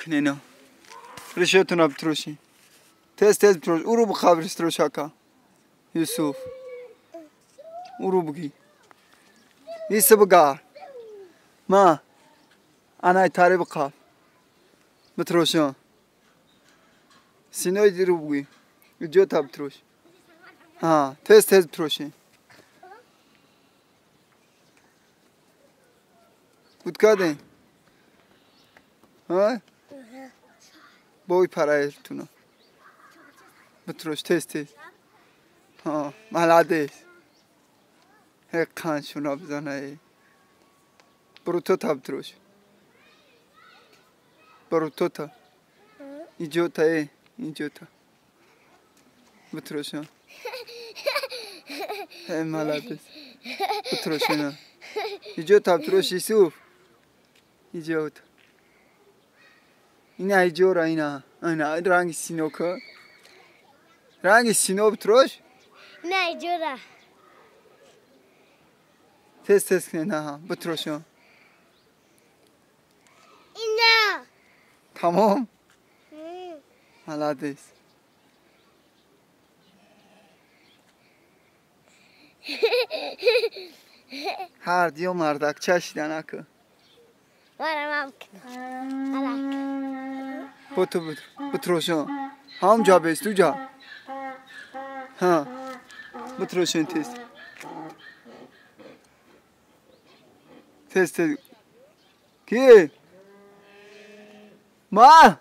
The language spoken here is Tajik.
Кнена. Решетуна битроши. Тез тез битрош. Уру бқабрис трошака. Юсуф. Уру бги. Иса бгар. Ма. Анай тари бқаб. Битрошон. Синой диру бги. Иҷо битрош. Ҳа, тез тез битроши. Буд кардем? Ҳа? Бой параятуна. Битрош тез тез. Ҳа, молодец. Ҳе қаншуна бизана. برو تو تا بتروش. برو تو تا. اینجا تا ای اینجا تا. بتروش ها. ای молодец. بتروش نه. اینجا تا بتروش یوسف. اینجا تا. اینا اینجا را اینا. اینا رنگ سینو که. رنگ سینو بتروش؟ نه اینجا را. تز تز نه ها بتروش ها. اینا. تمام؟ молодец. ҳар диё мардакча шиданаку. Бо ту битрошон. Ҳам ҷа бест ту ҷа. Ҳа. Битрошон тез. Тез тез. Ки? Ма?